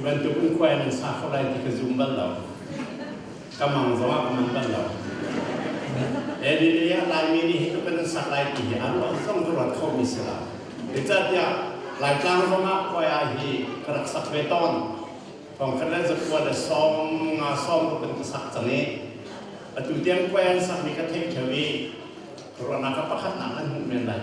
Hi bantuk in khuai nan sa kho lai ti ka zum bal lo. Ka mang zong ah ka man bal lo. Ni ah Laimi nih hi tluk in an sak lai ti hi a ruah zong ka ruat khomi si lo. Zeicahtiah Laitlang zong ah khuai ah hi ka rak sak ve tawn. Thong khat le zakua le sawm nga sawm ruk in ka sak cang i atu tiang khuai an sakmi ka theih ṭheo i ruahnak ka pakhatnak an hmuh men lai.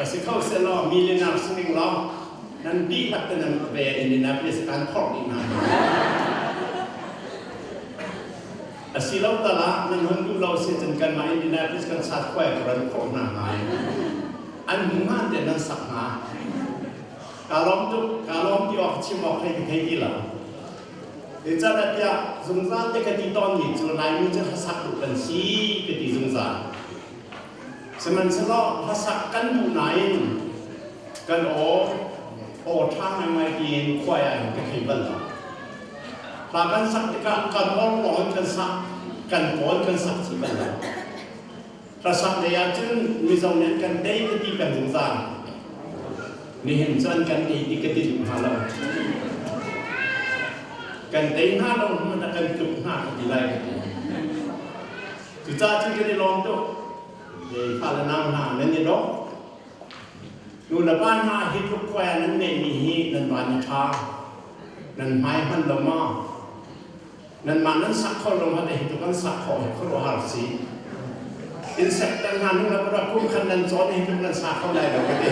A si kho sehlaw millionaire si ning law nan dihlak te nan ve Indianapolis kan phorh dih hna. A si lo tal ah nan hon duh lo si cun kanmah Indianapolis kan sat khuai ka ran khawh hna hnga. An hmu hnga te nan sak hnga. Ka lawm tuk, ka lawm ti awk chim awk hlei ka thei ti lo. Zeicahtiah zungzal te ka ti tawnmi cu Laimi cu hlasak duh kan si ka ti zungzal. Sihmanhsehlaw hlasak kan duh nain kan aw aw ṭha ngaingai tiin khuai ah hin ka thei bal lo. Hla kan sak tikah kan or lawng in kan sak, kan pawn kan sak chih bal lo. Hlasak lei ah cun Mizo nih an kan tei ka ti peng zungzal. Nihin cu an kan tei ti ka ti duh hna lo. Kan tei hna lo hmanh ah kan tluk hna ka ti lai ka ti. Cucaah cun kan i lawm tuk. Fale nau hna nan i dawh. Nu le pa hna hi tluk khuai ah nan neihmi hi nan van i ṭha. Nan hmai hman lo maw? Nanmah nan sak kho lo ma hi tluk an sak khawh hi khuaruahhar si. Insect dang hna nu le pa kum khan nan cawn hi tluk nan sa kho lai lo ka ti.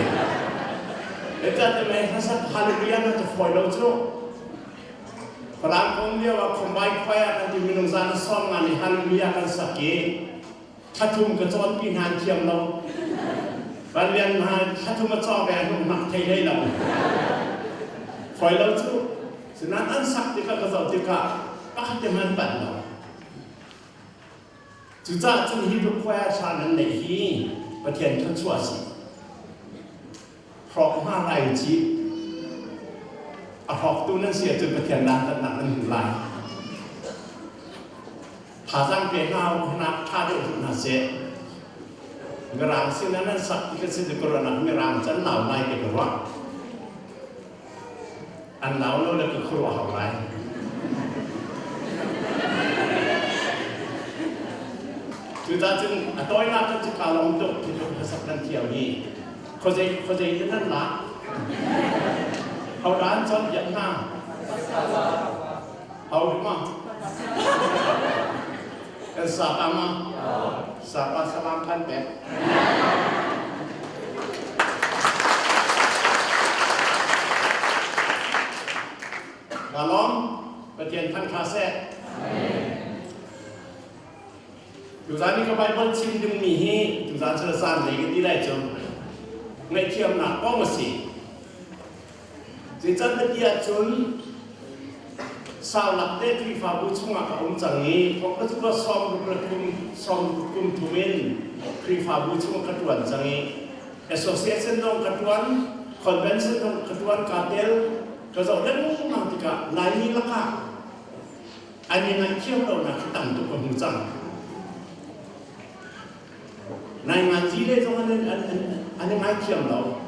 Ecate mei hlasak hallelujah na cu fawi lo cu. Falam kong lio ah Khombai khuai ah kan ti minung zan a sawm nga nih hallelujah kan sak i thlathum ka cawnpi hna an thiam lo. Van Lian hna thlathum a caw ve an um thei hlei lo. Fawi lo cu. Sinain an sak tikah ka zoh tikah pakhat te hmanh panh lo. Cucaah cun hi tluk khuai ah thla nan neih hi Pathian thluachuah a si. Hrawk hna lai ci. A hrawktu nan si ahcun Pathian dantatnak nan hmu lai. Thazaang pe hna u, hnak ṭha deuh hna seh. Mirang sin ah nan sak ti ka si ti ka ruahnak Mirang cu an lau lai ti ka ruah. An lau lo le ka khuaruah hau lai. Cucaah cun a tawinak kan cu kaa lawm tuk khi tluk hlasak nan thiam hi. Khuazei khuazei in nan lak? Hodah an cawnpiak hna? Ho ma? Kan sapa ma? Sapa salam kan pek. Ka lawm. Pathian thangṭha seh. Tuzan i ka Bible chim dingmi hi tuzan cu zanlei ka ti lai cu ngaihthiamnak kong a si. Zeican na ti ahcun saulak te Khrihfabu chungah ka um cang i thong ka cu ka sawm ruk le kum sawm ruk kum thum in Khrihfabu chungah ka ṭuan cang i association zong ka ṭuan, convention zong ka ṭuan kaa tel ka zoh lengmang tikah Laimi lakah an i ngaihthiam lonak hi tam tuk ka hmu cang. Nainganzi le zong an, an, an, an i ngaithiam lo.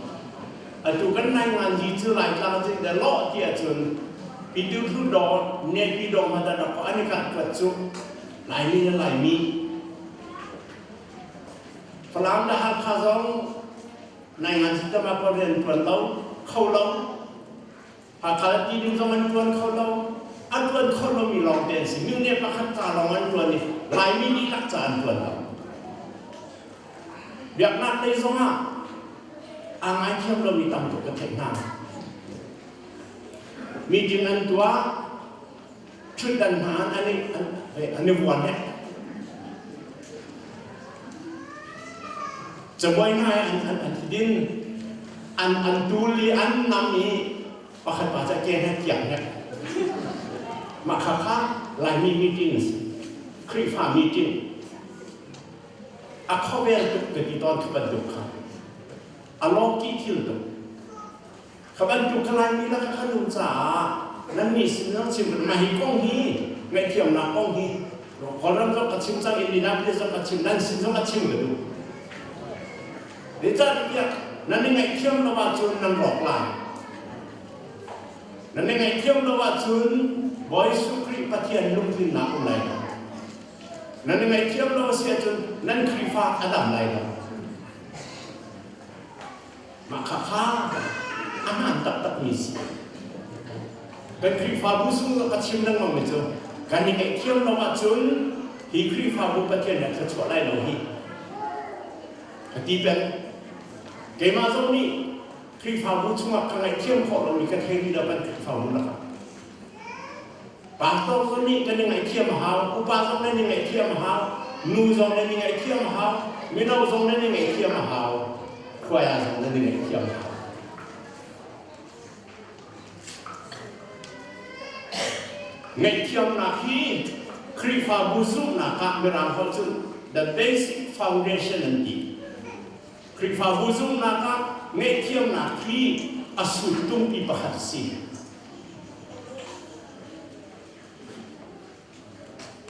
Atu kan nainganzi cu Laitlang cin de lawh ti ahcun Pitu Hlu Daw, Nepi Daw ma da ko an i kat kuat cu Laimi le Laimi. Falam le Hakha zong nainganzi tama ko rian tuan lo, kho lo, Hakha ti ding zong an ṭuan kho lo. An ṭuan kho lomi lawng te an si. Mine pakhat ca lawng an ṭuan i Laimi dihlak ca an ṭuan lo. Biaknak lei zongah aa ngaithiam lomi tam tuk ka theih hna. Meeting an tuah, ṭhutdan hna an i, an, an i vuan he. Cabuai hna i an, an, an din, an, an tul i an nam i pakhat pa cu a ke he kiang he. Mah kha kha Laimi meetings, Khrihfa meeting, a khawvel tuk ka ti tawn kha bantuk kha. A lawki thil tuk. Kha bantuk kha Laimi lakah khan um caah nannih sin zong chim mah hi kong hi ngaihthiamnak kong hi Kawlram zong ka chim cang Indianapolis zong ka chim nan sin zong a chim ka duh. Zeicahtiah nan i ngaihthiam lo ahcun nan rawk lai. Nan i ngaihthiam lo ahcun Bawi Jesuh Khrih Pathian lungtlinnak um lai lo. Nan i ngaihthiam lo a si ahcun nan Khrihfa a dam lai lo. Mah khakha a hmaan taktakmi si. Kan Khrihfabu sung ka chim lengmang mi cu kan i ngaihthiam lo ahcun hi Khrihfabu Pathian nih a thluachuah lai lo hi. Ka ti peng. Keimah zong nih Khrihfabu chungah ka ngaihthiam khawh lomi ka thei rih lo kan Khrihfabu lakah. Pastor zong nih kan i ngaihthiam a hau, upa zong nan i ngaihthiam a hau, nu zong nan i ngaihthiam a hau, mino zong nan i ngaihthiam a hau, khuaia zong nan i ngaihthiam a hau. Ngaihthiamnak hi Khrihfabu zumhnak ah Mirang holh cun the basic foundation an ti. Khrihfabu zumhnak ah ngaihthiamnak hi a sultungpi pakhat a si.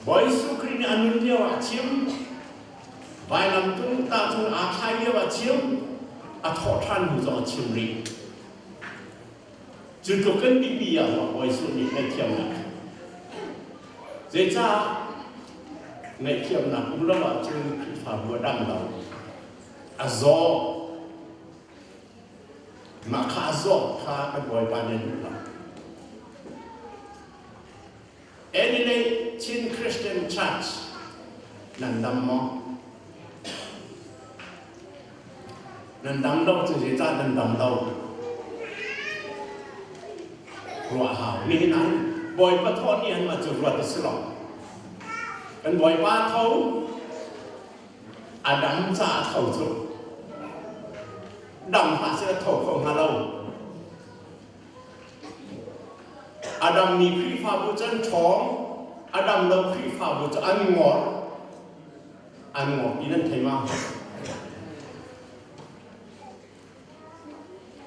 Bawi Jesuh Khrih nih a nun lio ah a chim, vailamtung tahcung aa thlai lio ah a chim, a thawh ṭhan hnu zong a chim rih. Cu tluk in biapi ah ruah Bawi Jesuh nih ngaihthiamnak. Zeicah ngaihthiamnak um lo ahcun Khrihfabu a dam lo, a zaw. Mah kha a zawt kha kan Bawipa nih a duh lo. Adelaide Chin Christian Church nan dam maw? Nan dam lo cu zeicah nan dam lo? Ruah hau. Nihin ah Bawipa thawh ni an mah cu ruat a si lo. Kan Bawipa tho a dam caah tho cu dam hlah seh tho kho hnga lo. A dammi Khrihfabu cu an ṭhawng, a dam lo Khrihfabu cu an ngor. An ngor ti nan thei ma?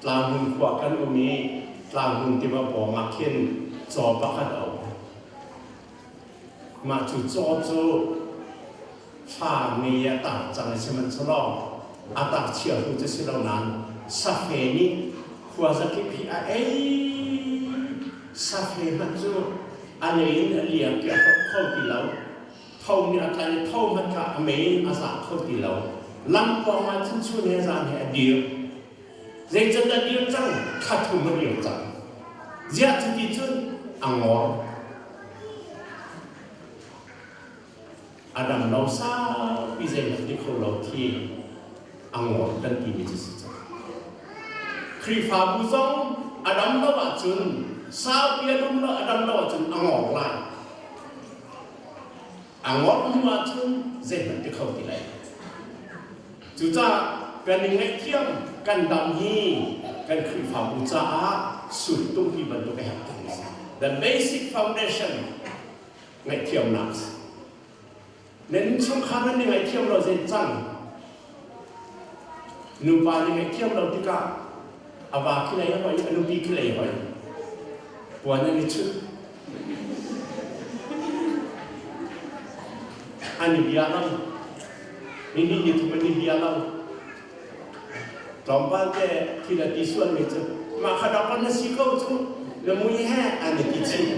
Tlanghmun khua kan um i Tlanghmun tiva pawng ah khin caw pakhat a um. Mah cu caw cu fa ngei a tar cang i sihmanhsehlaw. A tak chia hnu cu si lo nain safe nih khua zakip hi a ei. Safe hmanh cu a lei in a liak i a hrok kho ti lo. Tho nih a tlai i tho hmanh kha a mei in a zah kho ti lo. Lamkuang ah cun chun he zan he a dir. Zeican a dir cang? Thla thum a dir cang. Ziah cuti cun a ngor. A dam lo saupi zeihmanh ti kho lo khi a ngor kan timi cu si cang. Khrihfabu zong a dam lo ahcun saupi a dum lo a dam lo ahcun a ngor lai. A ngor hnu ahcun zeihmanh ti kho ti lai. Cucaah kan i ngaihthiam kan dam hi kan Khrihfabu caah sultungpi bantuk a herh tukmi si. The basic foundation ngaihthiamnak a si. Nan innchungkhar nan i ngaihthiam lo zei cang? Nupa nih ngaihthiam lo tikah a va khi lei hoi, a nupi khi lei hoi. Puan an i chut. An i bia lo. Ni hnih ni thum an i bia lo. Tlawmpal te thil a ti sualmi cu mah kha dok na si ko cu na mui he an i ti chih.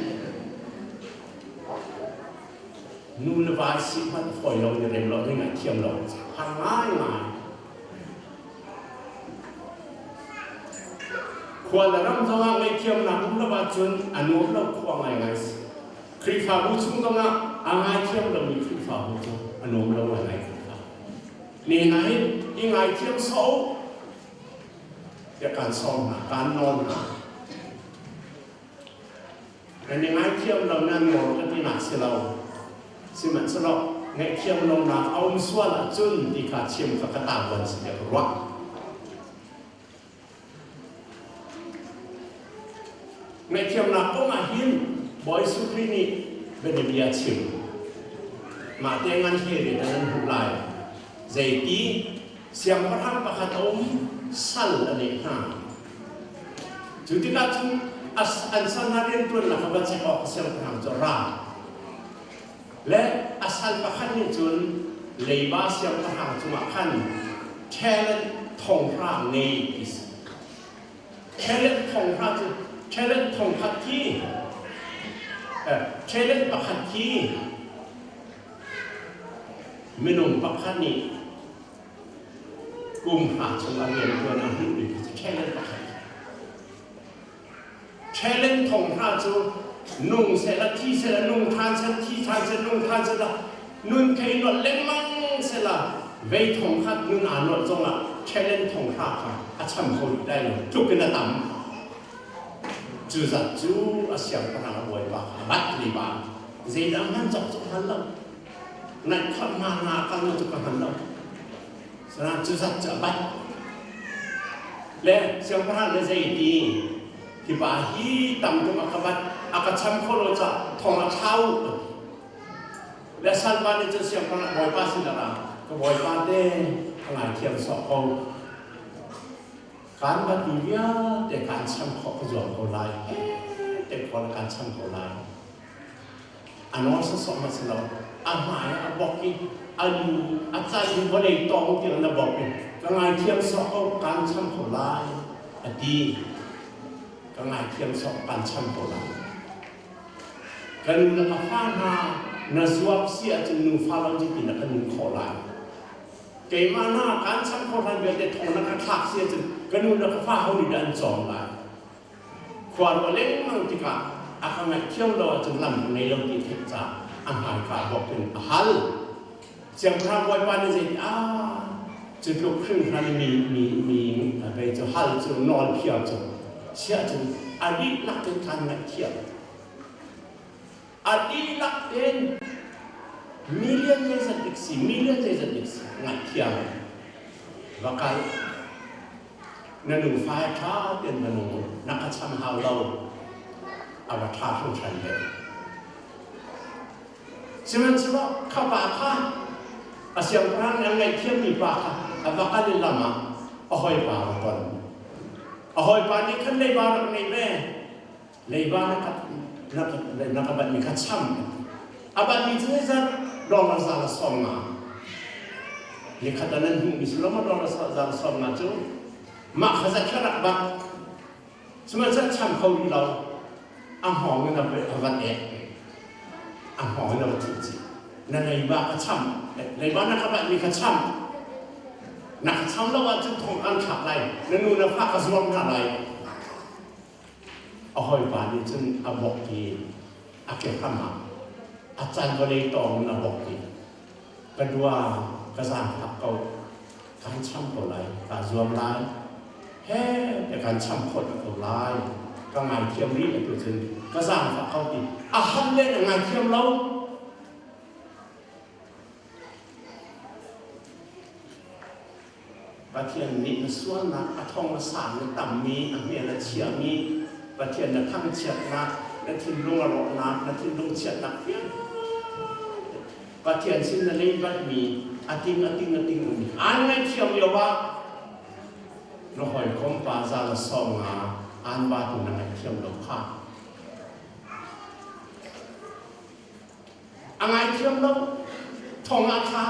Nu le va si hmanh fawi lo ni rem lo ni ngaihthiam lo har ngaingai. Khua le ram zongah ngaihthiamnak um lo ahcun a nuam lo khua ngaingai si. Khrihfabu chung zongah a ngaithiam lomi Khrihfabu cu a nuam lo ngaingai Khrihfa. Ni hna hin i ngaithiam sawh u tiah kaan sawm hna, kaan nawl hna. Nan i ngaithiam lo nan nawl ka tinak si lo. Sihmanhsehlaw ngaihthiam lonak a um sual ahcun ti kha chim kha ka tavuan si tiah ka ruah. Ngaihthiamnak kong ah hin Bawi Jesuh Khrih nih bianabia chim. Mah te ngan he ve nan hmuh lai. Zeiti siangpahrang pakhat a um sal a neih hna. Cu tikah cun an sal hna rianṭuannak kha va check awk siangpahrang cu a ra. Le a sal pakhat nih cun leiba siangpahrang cungah khan talent thonghra ngei ti si. Talent thonghra cu talent thongkhat khi talent pakhat khi minung pakhat nih kum hra chung a rianṭuan a hmuhmi khi cu talent pakhat. Talent thonghra cu nung sehla thi sehla nung ṭhan seh thi ṭhan seh nung ṭhan sehla nun thei nolh lengmang sehla vei thongkhat nun aa nolh zongah talent thonghra kha a cham kho rih lai lo tluk in a tam. Cu zat cu a siangpahrang a bawipa kha a bat liba zeidang hman cawk cu a hngal lo. Ngaihkhawt hna hna kal lo cu ka hngal lo. Sanain cu zat cu a bat. Le siangpahrang le zei ti hi pa hi tam tuk a ka bat a ka cham kho lo ca thong a thlau le salpa nih cun siangpahrang bawipa sin a ra ka bawipa te ka ngaithiam sawh ko kan bat mi vialte kan cham khawh ka zuam ko lai te khawh kan cham ko lai A nawl sawsawh hmanh si lo. A hmai ah a bok i a lu a cal in vawlei tawng tiang na bok i ka ngaithiam sawh ko kaan cham ko lai a ti. Ka ngaithiam sawh kaan cham ko lai. Ka nu le ka fa hna na zuap si ahcun nufa lo ti na ka nun khawh lai. Keimah na kaan cham khawh hlan vialte thong na ka thlak si ahcun ka nu le ka fa ho nih dah an cawm lai. Khua ruah lengmang tikah a ka ngaihthiam lo ahcun lam ka ngei lo ti theih caah a hmaika bawk in a hal. Siangpahrang bawipa nih zeiti ah cu tluk hringhran i mi mi mi vei cu hal cu nawl phiar cu siah cun a dihlak in kaan ngaihthiam. A dihlak in million zeizat dik si million zeizat dik si ngaihthiam va kal Na nufa he ṭha tein va nung u. Na ka cham hau lo. A va ṭha hringhran ve. Sihmanhsehlaw kha pa kha a siangpahrang nih a ngaihthiammi pa kha a va kal i lam ah a hawipa a va ton. A hawipa nih khan leiba rak ngei ve. Leiba na ka na ka na ka batmi kha cham. A batmi cu zeizat dollar za le 50. Nikhat ah nan hmuhmi si lo maw dollar zang sawm nga cu? Mah kha zat kha rak bak. Sihmanhsehlaw cham kho rih lo. A hngawng in a van ek. A hngawng in a va thuh chih. Na leiba ka cham. Leiba na ka batmi kha cham. Na ka cham lo ahcun thong an thlak lai. Na nu na fa ka zuam hna lai. A hawipa nih cun a bawk i a kehram ah a can vawlei tawng in a bawk i ka dua ka zaangfak ko kan cham ko lai kaa zuam lai he te kan cham khawh ko lai ka ngaithiam rih atu cun ka zaangfak ko ti a hal le na ngaithiam lo Pathian nih na sualnak a thong a sang na tammi, a hmel a chiami, Pathian na thangchiatnak, na thinlung a rawhnak, na thinlung chiatnak vialte Pathian sin na leibatmi a ting a ting a ting um aan ngaihthiam lio ah na hawikom pa za na sawm nga aan ba tu na ngaihthiam lo kha A ngaithiam lo. Thong ah thla.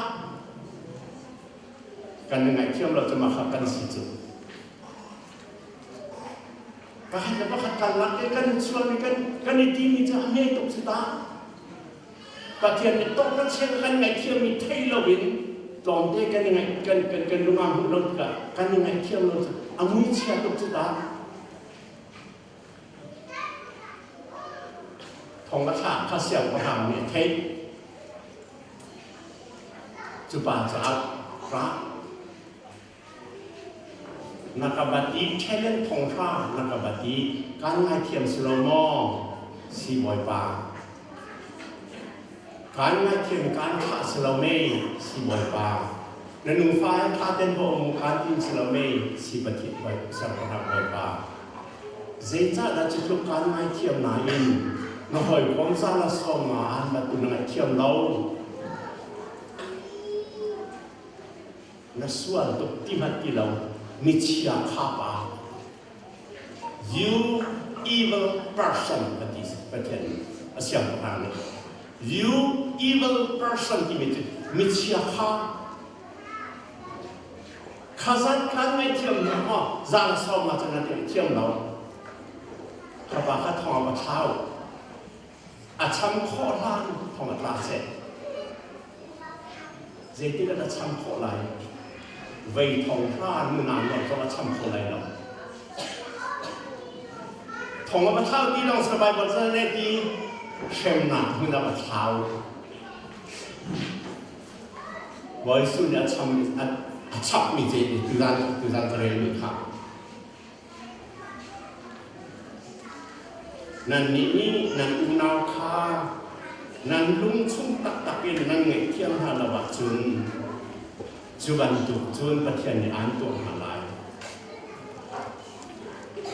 Kan i ngaihthiam lo cu mah kan si cu. Pakhat le pakhat kan lak i kan sualmi kan kan i timi cu a hme tuk si ta. Pathian nih tawk na chel kan ngaihthiammi thei loin tlawmte kan i ngaih kan kan kan lung aa hmuh lo tikah kan i ngaihthiam lo cu a muichia tuk cu ta. Thong a thlak kha siangpahrang nih a theih. Cu pa cu a ra. Na ka bat i talent thong hra na ka bat i kan ngaithiam si lo maw? Si bawipa. Kan ngaithiam kan thlah si lo mei? Si bawipa. Na nufa he thla ten va um kan tin si lo mei? Si Pathian siangpahrang bawipa. Zeicahdah cu tluk kaan ngaithiam nain na hawikom za la sawm nga aan bat na ngaihthiam lo? Na sual tuk ti hmanh ti lo, michia kha pa. You evil person a ti Pathian nih a siangpahrang nih. You evil person timi cu michia kha Khazat khan ngaihthiam hna maw zaang sawm ah cun an ngaihthiam lo. Khapa kha thong a va thlau. A cham khawh hlan thong a tla seh. Zeitik ah a cham khawh lai? Vei thong hra nunam lo zong a cham kho lai lo. Thong a va thlau ti lawng sa Bible ca le ti hremnak hmun a va thlau. Bawi Jesuh nih a cham a chapmi cu tuzan tuzan ka relmi kha nannih nih nan unau kha nan lung chung taktak in nan ngaihthiam hna lo ahcun cu bantuk cun Pathian nih aan tuah hna lai.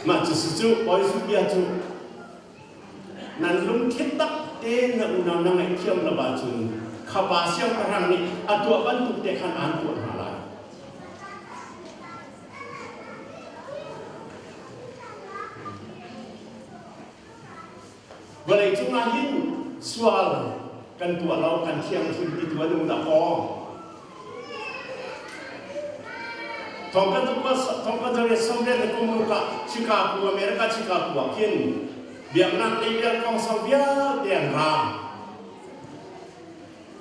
Mah cu si cu Bawi Jesuh bia cu Nan lungthin tak tein na unau na ngaihthiam lo ahcun kha pa siangpahrang nih a tuah bantuk te khan aan tuah hna lai. Vawleicung ah hin sual kan tuah lo, kan thianghlim ti tu an um dah kaw. Thongka sawmriat le kum ruk ah Chicago, America Chicago ah khin biaknak lei vial kongso vialte an ra.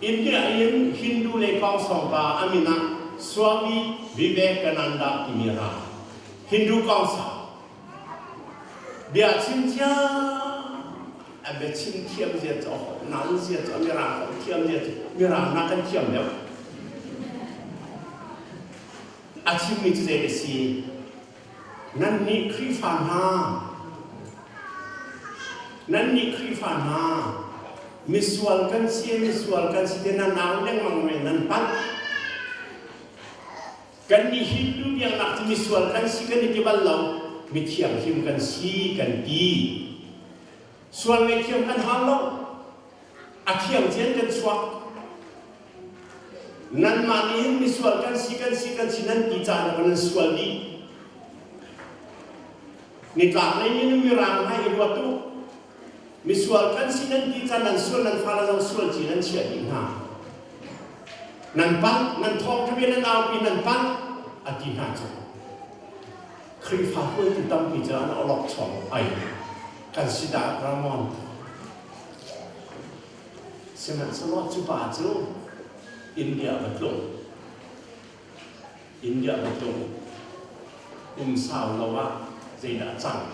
India in Hindu lei kongso pa a min ah Swami Vivekananda timi ra. Hindu kongso. Bia chim thiam a bia chim thiam zia cu nal zia cu mirang thiam zia cu mirang na kan thiam deuh. A chimmi cu zei a si? Nannih Khrihfa hna, nannih Khrihfa hna, misual kan si, misual kan si ti nan au lengmang men nan palh. Kannih Hindu biaknak cu misual kan si kan i ti bal lo, mithianghlim kan si kan ti. Sual ngaihthiam kan hal lo. A thiang cian kan chuak. Nanmah nih hin misual kan si kan si kan si nan ti caan ah nan sual dih. Nitlak lei in mirang hna i ruat u. Misual kan si nan ti caan nan sual nan fale zong sual ci nan chiah dih hna. Nan palh, nan thawngṭha nan aupi, nan palh a ti hna cu. Khrihfa hruaitu tampi cu an awlokchong ai. Kan si dah Ramon. Sihmanhsehlaw cu pa cu India va tlung. India va tlung. Um sau lo ah zeidah a cang?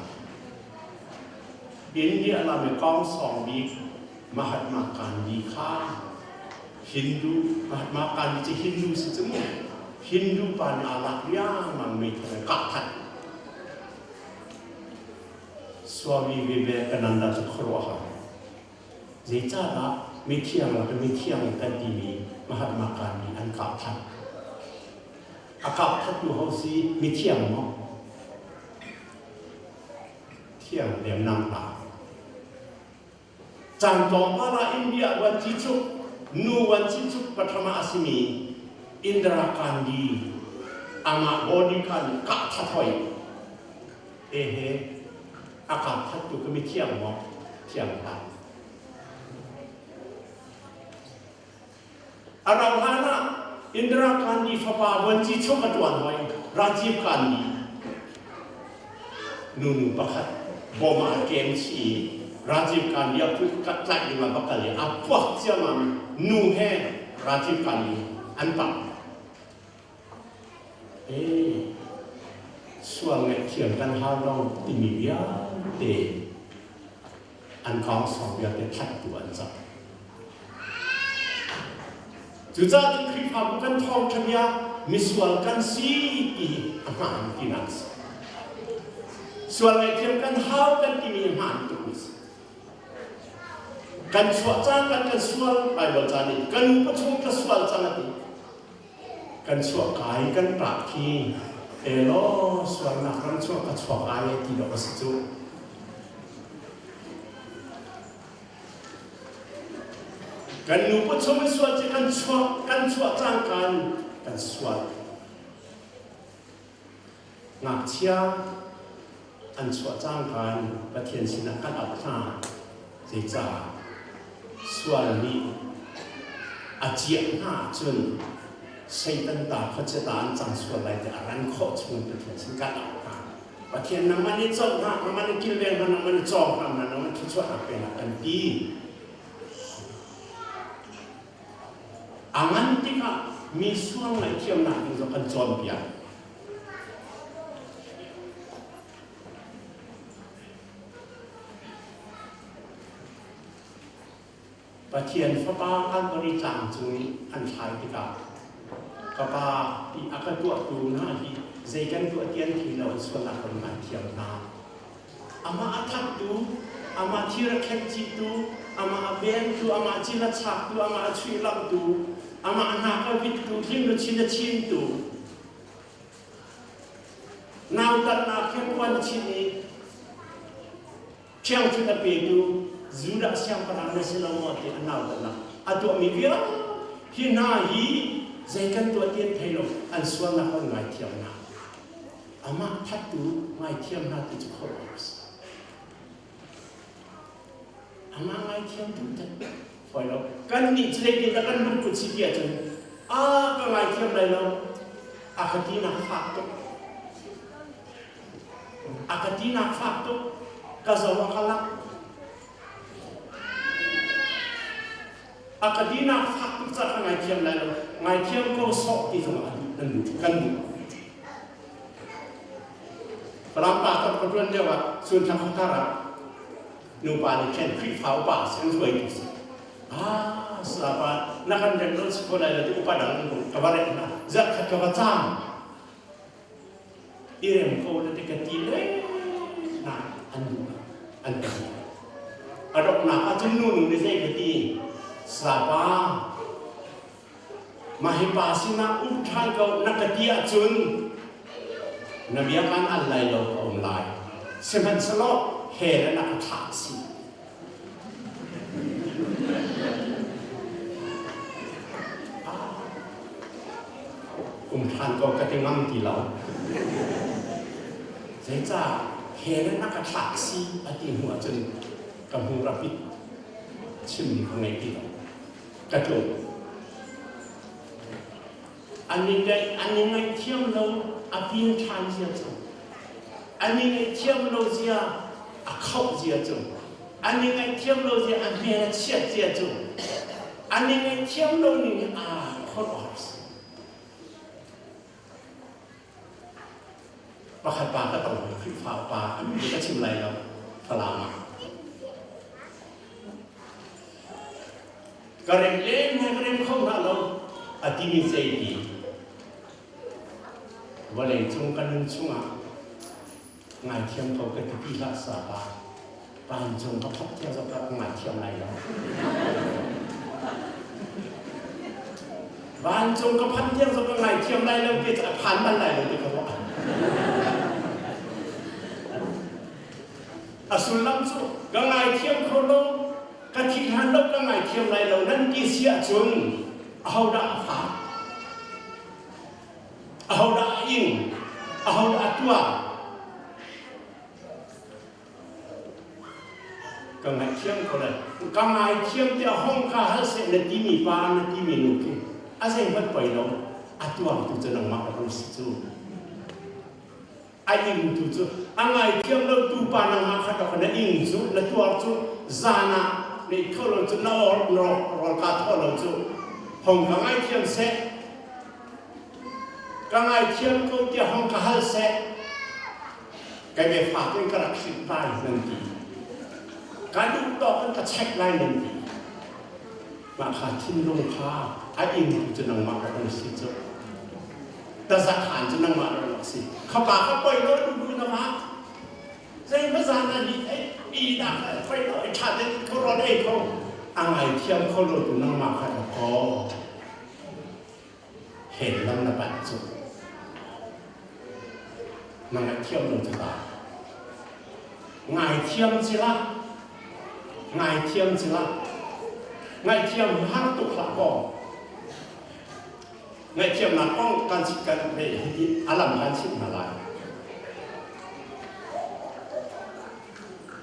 India lam i kawngsawng bik Mahatma Gandhi kha Hindu Mahatma Gandhi cu Hindu si cu mu. Hindu pa nih aa lak riangmang meithal in kah that. Swami Vivekananda cu khuaruahhar. Zeicahdah mithiang lak i mithiang kan timi Mahatma Gandhi an kah that? A kah thattu ho si mithiang maw? Thiang lem hlah. Caan tlawmpal ah India vuancichuk nu vuancichuk pathum ah a simi Indira Gandhi amah body kha nih kah that hoi. Ehe, a kah thattu ka mithiang maw? Thiang hlah. A rauh hlan ah Indira Gandhi fapa vuancichuk a ṭuan hoi, Rajiv Gandhi. Nunu pakhat bawm ah a kem chih i Rajiv Gandhi a kut ka tlaih ding ah va kal i a puak ciammam i nu he Rajiv Gandhi an pah. Ee, sual ngaihthiam kan hau lo timi vialte an kawngsawng vialte thattu an cang. Cucaah cun Khrihfabu kan thawngṭha bia misual kan si ti hi a hmaan tinak a si. Sual ngaihthiam kan hau kan timi hi hmaan tukmi a si. Kan chuah caan kan kan sual Baibal ca nih kan upa chung ka sual cang a ti. Kan chuah kai kan ṭah khi elaw sualnak ram chuah ka chuak ai ti dawh a si cu. Kan nupa chung i sual cu kan chuah kan chuah cangka in kan sual. Ngakchia an chuah cangka in Pathian sinah kan auh hna. Zeicah? Sual nih a ciah hna ahcun Satan ta khuachia ta an cang sual lai ti a ran khawh chung in Pathian sin kan auh hna. Pathian nangmah nih coh hna, nangmah nih kilveng hna, nangmah nih cawng hna, nangmah nih thluachuahnak pe hna kan ti. A ngan tikah mi sual ngaihthiamnak ding zong kan cawnpiak. Pathian Fapa Calvary tlang cung i an thlai tikah ka Pa ti a ka tuahtu hna hi zei kan tuah ti an thei lo an sualnak kan ngaithiam hna. Amah a thattu, amah thir a khenh chihtu, amah a vengtu, amah cil a chaktu, amah a chuih lamhtu, amah a hnak a vittu, hling luchin a chintu, nautatnak he puan a chinh i Ṭhiangṭhunh a petu Judah siangpahrang na si lo maw ti a nautatnak a tuahmi vialte hi hna hi zei kan tuah ti an thei lo an sualnak an ngaithiam hna amah thattu ngaithiam hna ti cu khuaruahhar a si amah ngaithiam duh tet fawi lo kan nih cu zeitin dah kan lungput si ti ahcun a ka ngaithiam lai lo a ka tinak fak tuk A ka tinak fak tuk. Ka zo a ka lak. A ka tinak fak tuk ca ka ngaithiam lai lo. Ngaithiam ko sawh ti zong a duh kan duh kan duh. Falam pa ka tuan lio ah Sunthla khuathar ah nupa nih khin Khrihfa upa si an hruaitu si. Ah, sapa na kan rem lo si ko lai lo ti upa dang ka va rek hna. Zarh khat ka va caam. I rem ko na ti ka ti le na an duh an ka duh. A donghnak ah cun nu nu nih zei ka ti sapa mah hi pa sinah um ṭhan ko na ka ti ahcun na bia kaan al lai lo ka um lai sihmanhsehlaw hell ah na ka thlah si Um ṭhan ko ka ti ngam ti lo. Zeicah hell in a ka thlak si a ti hnu ahcun ka hmur a pit chimmi ka ngei ti lo. Ka tlung. An i an i ngaihthiam lo a pil ṭhan zia cu an i ngaihthiam lo zia a khoh zia cu an i ngaihthiam lo zia a hmel a chiat zia cu an i ngaihthiam lo ning aa khuaruahhar si. Pakhat pa ka tong Khrihfa upa an ka chim lai lo Falam ah. Ka rem len he ka rem kho hna lo a timi zei ti vawlei cung ka nun chungah ngaithiam ko ka ti ti hlah sa pa vancung ka phak tiang zong ka ngaithiam lai lo vancung ka phanh tiang zong ka ngaithiam lai lo ti a phan bal lai lo ti ka ruah a sullam cu ka ngaithiam kho lo ka thih hlan lo ka ngaithiam lai lo nan ti si ahcun ahodah a fak ahodah a ing ahodah a tuar ka ngaihthiam ko lai ka ngaithiam tiah hong ka hal seh na timi pa na timi nu khi a zeihmanh poi lo a tuartu cu nangmah rak si cu a ingtu cu a ngaithiam lo tu pa nangmah kha rak na ing cu na tuar cu zan ah na i tho lo cu na or rawl ka thaw lo cu hong ka ngaithiam seh ka ngaithiam ko tiah hong ka hal seh Kai me fa in ka rak hrilh lai nan ti. Ka duh tawk in ka check lai nan ti. Mah kha thinlung kha a ing tu cu nangmah rak an si cu. Tazakhan cu nangmah rak si. Khapa kha poi lo du du na ma. Zei ma zan na ni ei i na kha poi lo i tha den kho ron ei kho. A ngai thiam kho lo tu nangmah kha ka ko. Hen lam na panh cu. Na ngaihthiam lo cu ta. Ngaithiam ci la. Ngaithiam ci la. Ngaihthiam har tuk hlah kaw. Ngaihthiamnak kong kan kan hiti alam kan chimh hna lai.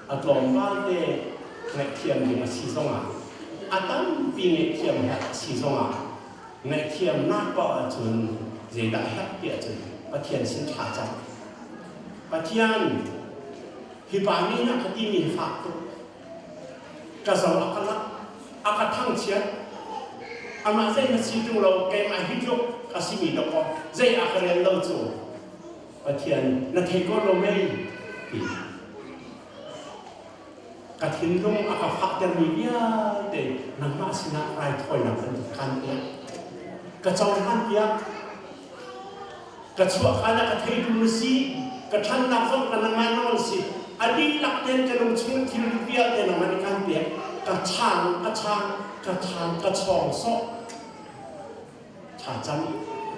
A tlawmpal te ngaihthiam ding a si zongah a tampi ngaihthiam herh a si zongah ngaihthiamnak paoh ahcun zeidah herh ti ahcun Pathian sin thla cam. Pathian hi pa nih na ka timi hi fak tuk. Ka zo a ka lak, a ka thangchiat. Amah zei na si ṭung lo, keimah hi tluk ka simi dawkaw zei a ka rel lo cu. Pathian na thei ko lo mei ti ka thinlung a ka fahtermi vialte nangmah sinah raithawinak bantuk kan pek ka cohlan piak ka chuahkhan ah ka theitu na si ka ṭhannak zong ka nangmah nawl si a dihlak tein ka lung chung thil vialte nangmah nih kan pek ka chang ka chang ka chang ka chawng sawh Thla cam,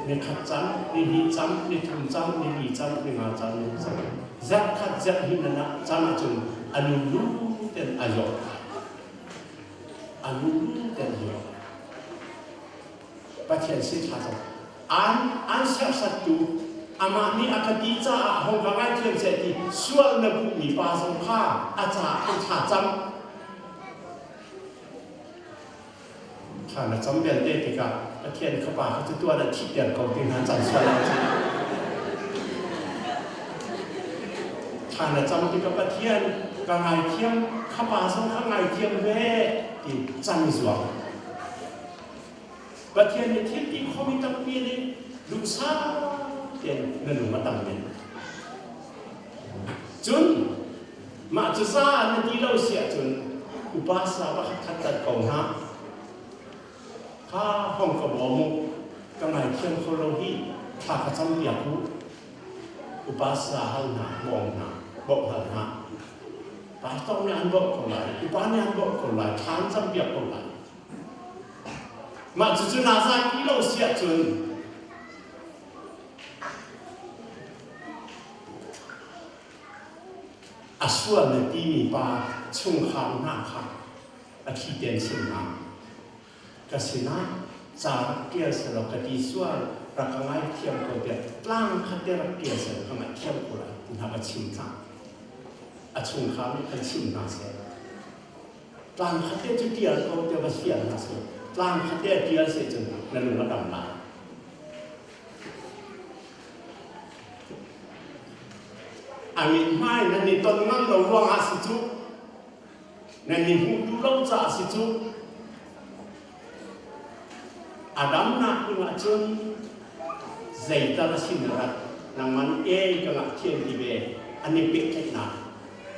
nikhat cam, nihnih cam, nithum cam, nili cam, ninga cam, ni cam. Zarh khat zarh hnih nan ah cam ahcun a lulu ten a zawt. A lulu ten a zawt. Pathian sin thla cam. An an serhsattu amah nih a ka ti caah hong ka ngaithiam seh ti sual na puhmi pa zong kha a caah an thla cam. Thla na cam vialte tikah Pathian Fapa kha cu tuan ah thihter ko ti hna caan sual ahcun thla na cam tikah Pathian ka ngaithiam khapa zong kha ngaithiam ve ti cam i zuam. Pathian nih thil ti khomi tampi nih duhsah tein na lung a tam men. Cun mah cu za na ti lo si ahcun upa sa pakhat khat tat ko hna. Kha hong ka bawm u, ka ngaithiam kho lo hi thla ka cam piak u. Upa sa hal hna, bawm hna, bawmh hal hna. Pastor nih an bawmh ko lai, upa nih an bawmh ko lai, thla an cam piak ko lai. Mah cucu naa zai ti lo si ahcun A sual na timi pa chungkhar hna kha a thli tein chim hna. Ka sinah ca rak ṭial selaw ka ti sual rak ka ngaithiam ko tiah tlang khat te rak ṭial selaw ka ngaihthiam ko lai ti hna ka chim hna. A chungkhar nih kan chim hna seh. Tlang khat te cu ṭial ko tiah va fial hna seh. Tlang khat te a ṭial seh cun na lung a dam lai. A mithmai nan i ton ngam lo ruangah si cu. Nan i hmuh duh lo caah si cu. A damnak ding ahcun zeital a si na rat nangman e ka ngakchian ti ve an i pehtlaihnak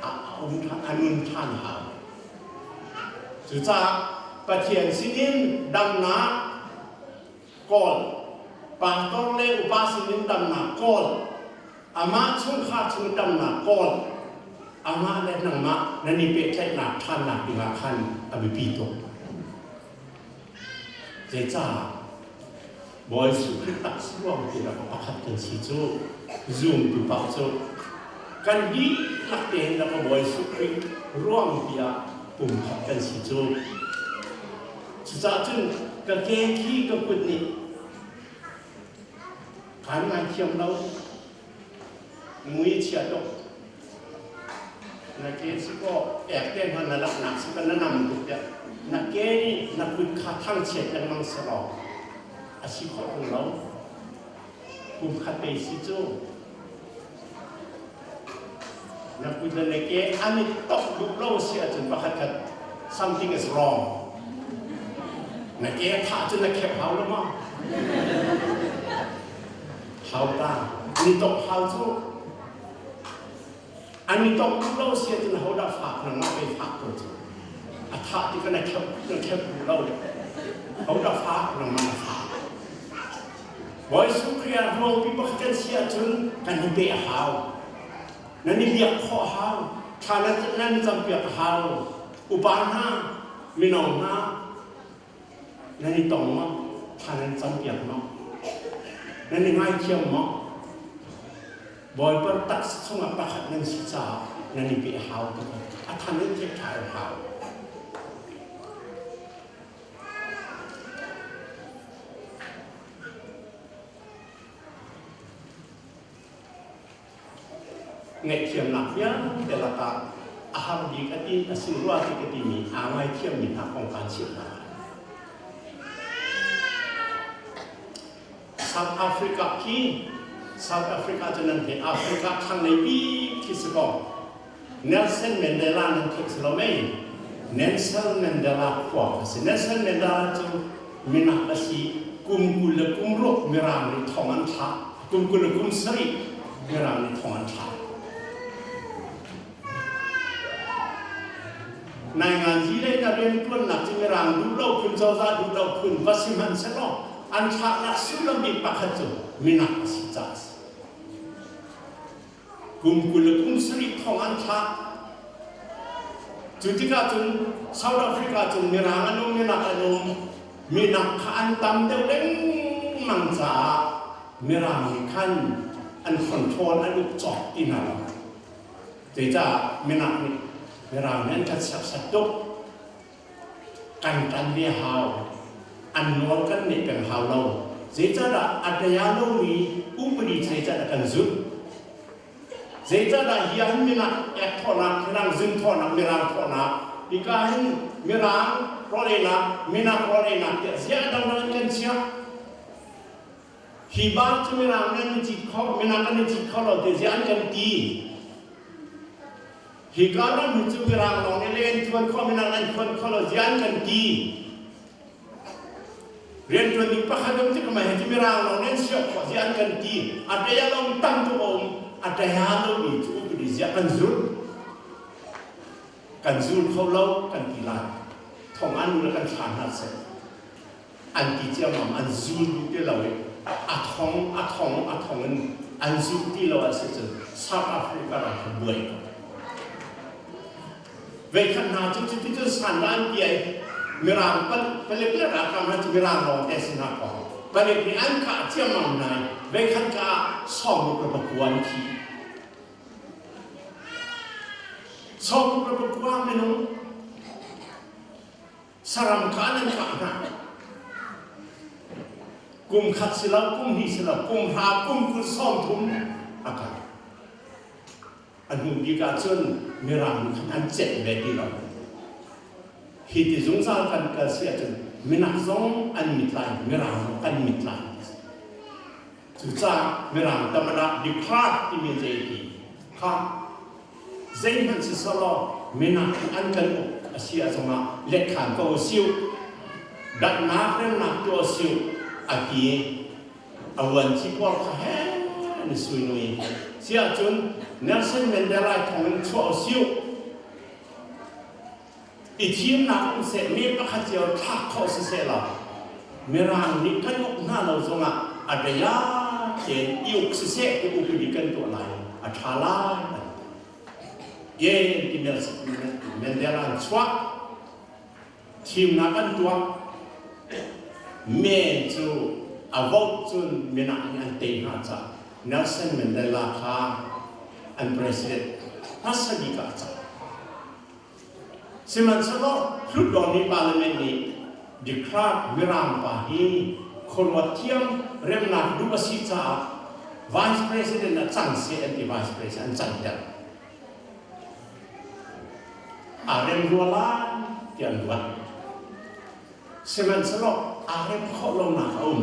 a um ṭhan a nun ṭhan hau. Cucaah Pathian sinin damnak kawl, pastor le upa sinin damnak kawl, amah chungkhar chung damnak kawl, amah le nangmah nan i pehtlaihnak ṭhannak dingah khan a biapi tuk. Zeicah Bawi Jesuh Khrih tak si ruang ti rak pakhat kan si cu zumtu paoh cu kan dihlak tein rak Bawi Jesuh Khrih ruang tiah pumkhat kan si cu. Cucaah cun ka ke khi ka kut nih kaan ngaithiam lo mui chia tuk na ke si kaw ek te hna na laknak si ka na nam tuk tiah na ke nih na kut kha thangchiat lengmang si law a si khawh tung lo kum khat te si cu na kut le na ke an i tok duh lo si ahcun pakhat khat something is wrong na ke a thah cun na khep hau lo maw hau ta ni tok hau cu an i tok duh lo si ahcun hodah fak nangmah pei fak ko cu a thah ti ka na khep na khep duh lo hodah fak nangmah na fak Bawi Jesuh Khrih ah ruangpi pakhat kan si ahcun kan i pe a hau. Nan i biak khawh a hau. Thla nan nan i campiak a hau. Upa hna, mino hna, nan i tong maw? Thla nan campiak maw? Nan i ngaithiam maw? Bawipa taksa chungah pakhat nan si caah nan i pe a hau tuk. A than in thek ṭha a hau. Ngaihthiamnak vialte lakah a har bik a ti a si rua ti ka timi aa ngaithiammi hna kong kaan chimh hna lai. South Africa khi South Africa cu nan theih Africa thlanglei bik khi si kaw Nelson Mandela nan theih si lo mei? Nelson Mandela khua a si. Nelson Mandela cu minak a si. Kum 20 le kum ruk Mirang nih thong an thlak. Kum 20 le kum sarih Mirang nih thong an thlak. Nainganzi lei na riantuannak cu Mirang duh lo phun cozah duh lo phun va si hmanh sehlaw an thlaknak sullam bik pakhat cu minak a si caah a si. Kum 20 le kum sarih thong an thlak. Cu tikah cun South Africa cun Mirang an um, Minak an um. Minak kha an tam deuh lengmang caah Mirang nih khan an control an uk cawk ti hna lo. Zeicah Minak nih Mirang nih an kan serhsat tuk. Kan ṭan ve hau. An nawl kan neih peng hau lo. Zeicahdah a daya lomi upadi zeicahdah kan zulh? Zeicahdah hi ahhin minak ek thawhnak, mirang zun thawhnak, mirang thawhnak, hika hin mirang rawl einak, minak rawl einak tiah ziah dangdang in kan chiah? Hi bak cu mirang nih an i cit kho, minak an i cit kho lo ti ziah an kan ti? Hika ram hi cu Mirang lawng nih le an thuan khawh minak an thuan kho lo ziah an kan ti. Rianṭuan ding pakhat um tik mai hi Mirang lawng nih an siah khawh ziah an kan ti. A ṭaya lawng tam tuk a um. A ṭaya lomi cu upadi ziah kan zulh. Kan zul kho lo kan ti lai. Thong an le kan thla hna seh. An ti ciammam an zul duh ti lo i a thong a thong a thong in an zul ti lo a si cun South Africa ram kha buai ko. Veikhat hna cu cuti cun san dah an piai Mirang palek le ralkap hna cu Mirang lawng te si hna kaw palek nih an kah ciammam hna i veikhat ka ah sawmruk le pakua an thi. Sawmruk le pakua minung Saram kha nan kah hna. Kum khat si lo, kum hnih si lo, kum hra, kum 20 sawm thum a kal. A hnu bik ah cun Mirang nih khan an cenh ve ti lo. Hi ti zungzal kan kal si ahcun minak zong an mit lai, Mirang zong kan mit lai. Cucaah Mirang tamana de Klerk timi zei ti? Kha zeihmanh siselaw minak an kan uk a si ah zongah letkhan ko siu datnak remnak tuah siu a ti a vuanci pawl kha he an sui nui si ahcun Nelson Mandela thong in chuah siu i thimnak um seh mi pakhat cio thlak khawh siseh law Mirang nih kan uk hna lo zongah a daya tein i uk siseh ti upadi kan tuah lai a ṭha lai an ti. Ye ti Mandela an chuah thimnak an tuah men cu a vote cun minak nih an tei hna caah Nelson Mandela kha an president hmasa bik ah a cang. Sihmanhsehlaw Hlutdaw nih Parliament nih de Klerk Mirang pa hi khuaruat thiam remnak duh a si caah Vice President ah cang seh an ti Vice President an canter. Aa rem rua lai ti an ruat. Sihmanhsehlaw aa rem khawh lonak a um.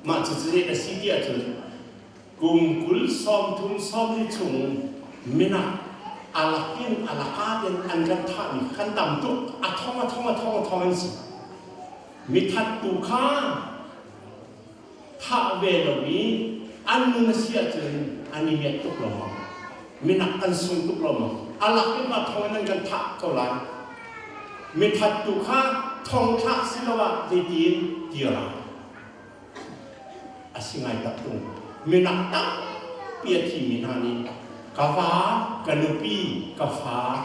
Mah cucu zei a si ti ahcun Kum 20 30 sawm chung minak alak in alaka in an kan thahmi kan tam tuk a thong a thong a thong a thong an si mithat tu kha thah ve lo i an nun a si ahcun an i miat tuk lo maw minak an sung tuk lo maw alak in a thong in an kan thah ko lai mithat tu kha thong thlak si lo ah zeitin tira A si ngai tak tung. Minak tampi a thimi hna nih ka va, ka nupi, ka fa,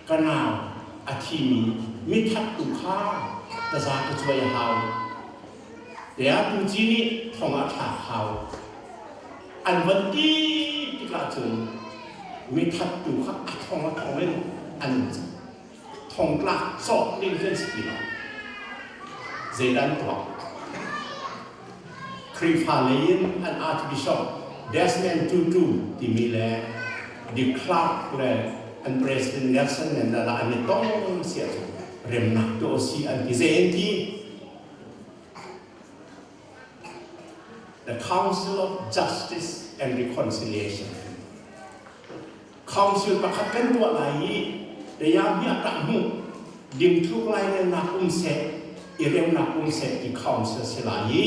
ka nau a thimi mithattu kha taza ka cuai a hau. Tiah tuci nih thong ah thlak hau. An van ti tikah cun mithattu kha a thong a thong in an thongtlak cawk ding kan si ti lo. Zeidah an tuah? Khrihfa lei in an Archbishop Desmond Tutu timi le de Klerk le an President Nelson Mandela an i tong si ahcun remnak tuah si an ti. Zei an ti? The Council of Justice and Reconciliation. Council pakhat kan tuah lai i tayami a tah hmuh dingthluk lairelnak um seh i remnak um seh ti council si lai i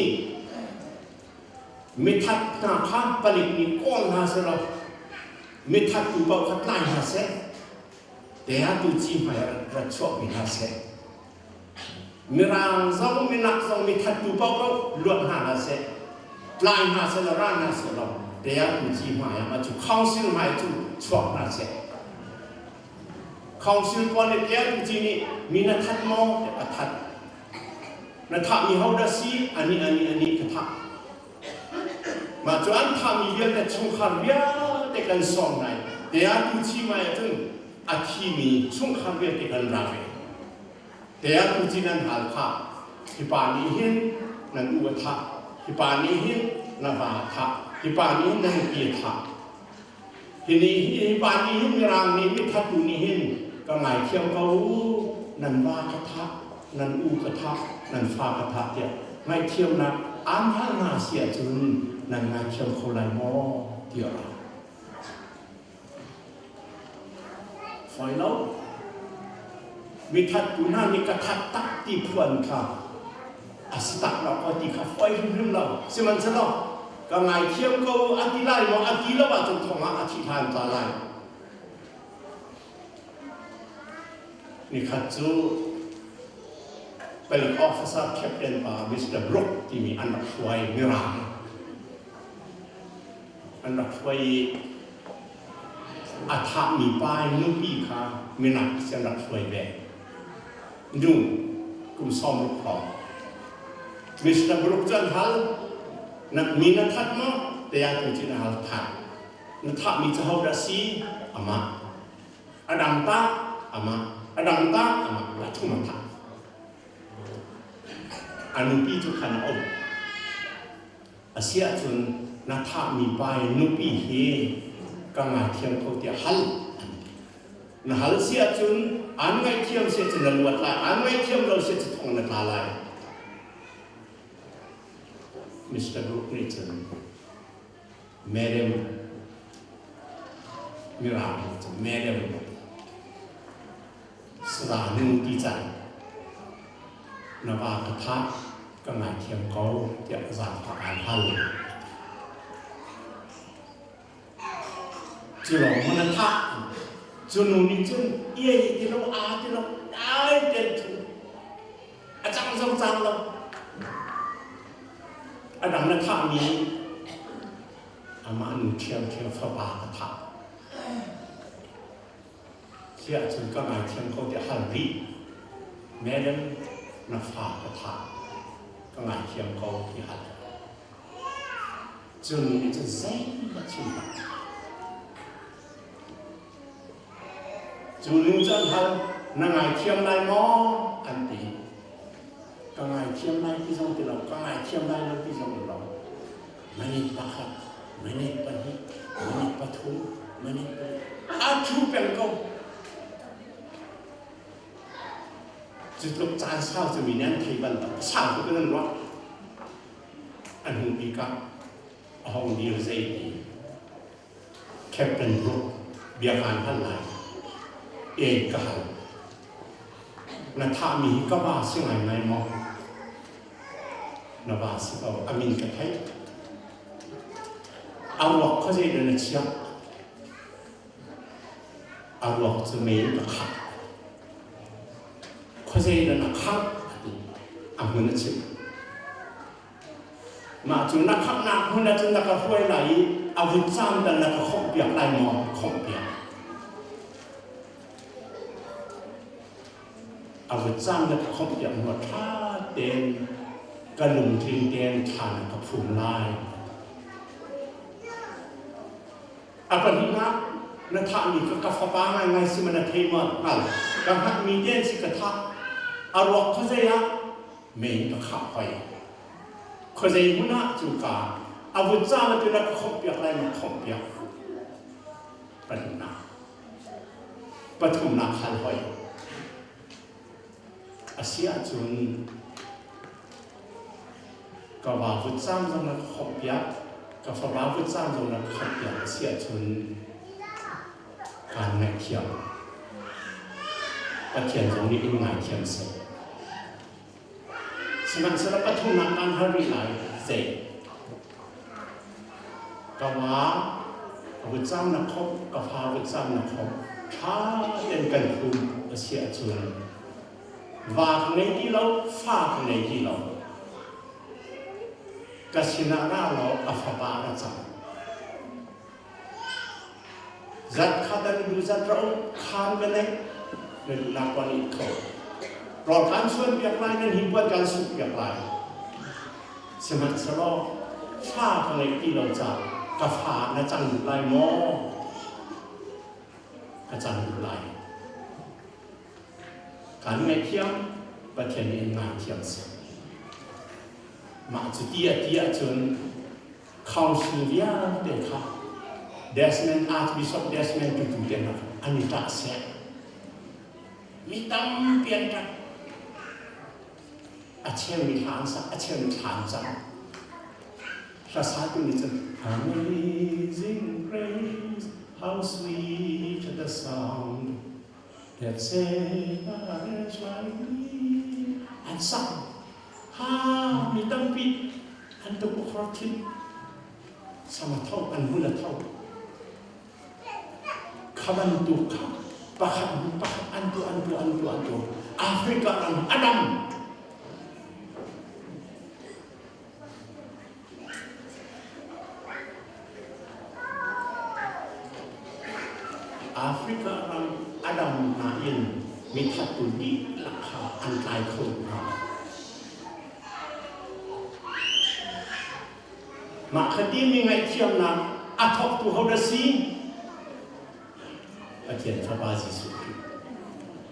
mithat hna kha palik nih kawl hna selaw mithat tu paoh kha tlai hna seh te tu ci hmai rat chuahpi hna seh Mirang zong minak zong mithattu paohpaoh luat hna hlah seh, tlai hna seh law ra hna seh law tea tu ci hmai ah cu council hmai cu chuak hna seh. Council pawl nih tea tu ci nih mi na that maw tiah ka that. Na thahmi ho dah si? Ani ani ani ka thah. Mah cu an thahmi vialte chungkhar vialte kan sawm lai. Tea tu ci hmai ah cun a thimi chungkhar vialte kan ra ve. Tiah tuchin an hal kha hi pa nih hin nan u a thah, hi pa nih hin na va a thah, hi pa nih hin na nupi a thah. Hi nih hi pa nih hin Mirang nih mithattu nih hin ka ngaithiam ko u, nan va ka thah, nan u ka thah, nan fa ka thah tiah ngaihthiamnak aan hal hna si ahcun nan ngaithiam kho lai maw tiah a Fawi lo. Mithattu hna nih ka that tak ti phuan kha a si tak lo ko ti kha fawi hrimhrim lo. Sihmanhsehlaw ka ngaithiam ko a ti lai maw a ti lo ahcun thong ah a thi hlan tla lai. Nikhat cu palik officer captain pa Mr. Brook timi an rak hruai Mirang an rak hruai i a thahmi pa i nupi kha minak si an rak hruai ve. Nu kum 60 hrawng. Mr. Brook cu an hal, na mi na that maw? Tiah tu cin a hal that. Na thahmi cu ho dah si? Amah. A dang tah? Amah. A dang tah? Amah. A thum a thah. A nupi cu khan a um. A si ahcun na thahmi pa i nupi hi ka ngaithiam ko tiah hal. Na hal si ahcun aan ngaihthiam si ahcun na luat lai, aan ngaihthiam lo si ahcun thong na tla lai. Mr. Brook nih cun, Madam, Mirang nih cun madam Sara nu ti cang. Na va ka thah, ka ngaithiam ko tiah zaangfah aan hal. Cu lawng maw na thah? Cu nu nih cun iai ti lo, aa ti lo, dai tein thu. A cang zong cang lo. A dang na thahmi amah nu ṭhiamṭhiam fapa ka thah. Khi ahcun ka ngaithiam ko tiah hal rih. Madam, na fa ka thah. Ka ngaithiam ko ti hal. Cu nu nih cun zeihmanh chim hlah. Cu nu cu an hal, na ngaithiam lai maw? an ti. Ka ngaithiam lai ti zong ti lo, ka ngaithiam lai lo ti zong lo. Minute pakhat, minute pahnih, minute pathum, minute pali. A thu peng ko. Cu tluk caan sau cu mi nih an thei bal lo. Sau tuk in an ruah. A hnu bik ah a hong dir zei ti. Captain Brooke bia kaan hal lai. En ka hal. Na thahmi hi ka va si ngaingai maw? Na va si ko. A min ka theih. A ruak khuazei dah na chiah? A ruak cu mei in ka khangh. Khuazei dah na khangh? A ti. A hmun a chimh. Mah cu na khamhnak hmun ah cun na ka hruai lai i a vutcam tal na ka khawmhpiak lai maw? Khawmhpiak. A vutcam na ka khawmhpiak hnuah ṭha tein ka lungtling tein thla na ka phum lai. A pahnihnak, na thahmi kha ka fapa ngaingai si ma na thei maw? Hngal. Ka hngalhmi tein si ka thah. A ruak kha zei ah mei ka khah hoi. Khuazei hmun ah cuka a vutcam atu na ka khawmhpiak lai ma khawmhpiak. Pahnihnak. Pathumnak hal hoi. A si ahcun ka va vutcam zong na ka khawmhpiak, ka fapa vutcam zong na ka khawmhpiak a si ahcun kaan ngaihthiam. Pathian zong nih in ngaithiam seh. Sihmanhsehlaw pathumnak kaan hal rih lai. Zei? Ka va vutcam na khawmh, ka fa vutcam na khawmh, ṭha tein kan phum a si ahcun va ka ngei ti lo, fa ka ngei ti lo. Ka sinah ra law a fapa ra cang. Zat kha dan du zat ra um khaan ka neih na duhnak kong nih kho. Rawl kaan chuan piak lai, nan hi puan kaan suk piak lai. Sihmanhsehlaw fa ka ngeih ti lo caah ka fa na cang duh lai maw? Ka cang duh lai. Kan ngaihthiam, Pathian nih in ngaithiam seh. Mah cu ti a ti ahcun council vialte kha Desmond Archbishop Desmond Tutu te hna an i ṭah seh. Mi tampi an ṭap. A cheu nih hla an sak, a cheu nih thla an cam. Hla satu nih cun Amazing grace, how sweet the sound that saved a wretch like me. An sak. Ha, mi tampi an tuk ukhor thin. Sama tho, an hmun a tho. Kha bantuk kha pakhat hnu pakhat an tuah, an tuah, an tuah, an tuah. Africa ram a dam. Africa ram a dam hna in mithattu dihlak kha an tlai kho hna. Mah kha timi ngaihthiamnak a thawktu ho dah si? Pathian Fapa Jesuh Khrih.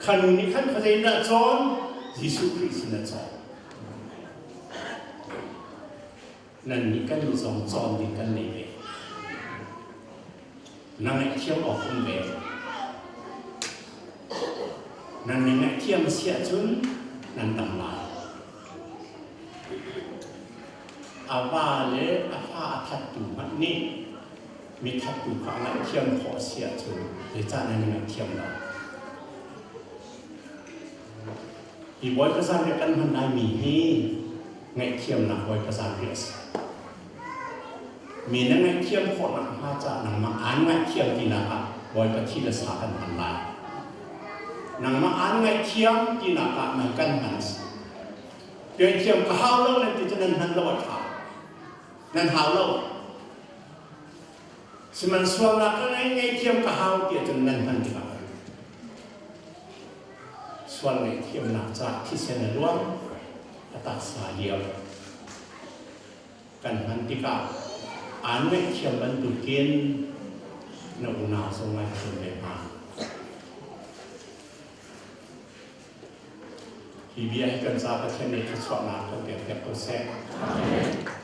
Kha nu nih khan khuazei dah cawn? Jesuh Khrih sin a cawn. Nan nih kan nih zong cawn ding kan nei ve. Na ngaihthiam awk um ve. Nan nih ngaihthiam a si ahcun nan dam lai. A va le a fa a thattu hmanh nih. Mi thattu kha a ngaihthiam khawh a si ahcun zeicah nan i ngaihthiam lo? Hi Bawipa zanriah kan hman laimi hi ngaihthiamnak Bawipa zanriah a si. Mi na ngaihthiam khawh nakhnga caah nangmah aan ngaihthiam tinak ah Bawipa thi le sa kan hman lai. Nangmah aan ngaihthiam tinak ah nan kan hman a si. Ngaihthiam ka hau lo nan ti cu nan hman lo a ṭha. Nan hau lo. Sihmanhsualnak ka ngei ngaihthiam ka hau ti ahcun nan hman tikah sual ngaihthiamnak caah thisen a luang, a taksa a liam. Kan hman tikah aan ngaihthiam bantukin na unau zong ngaithiam ve hna. Hi bia hi kan ca Pathian nih thluachuahnak kan pek piak ko seh. Amen.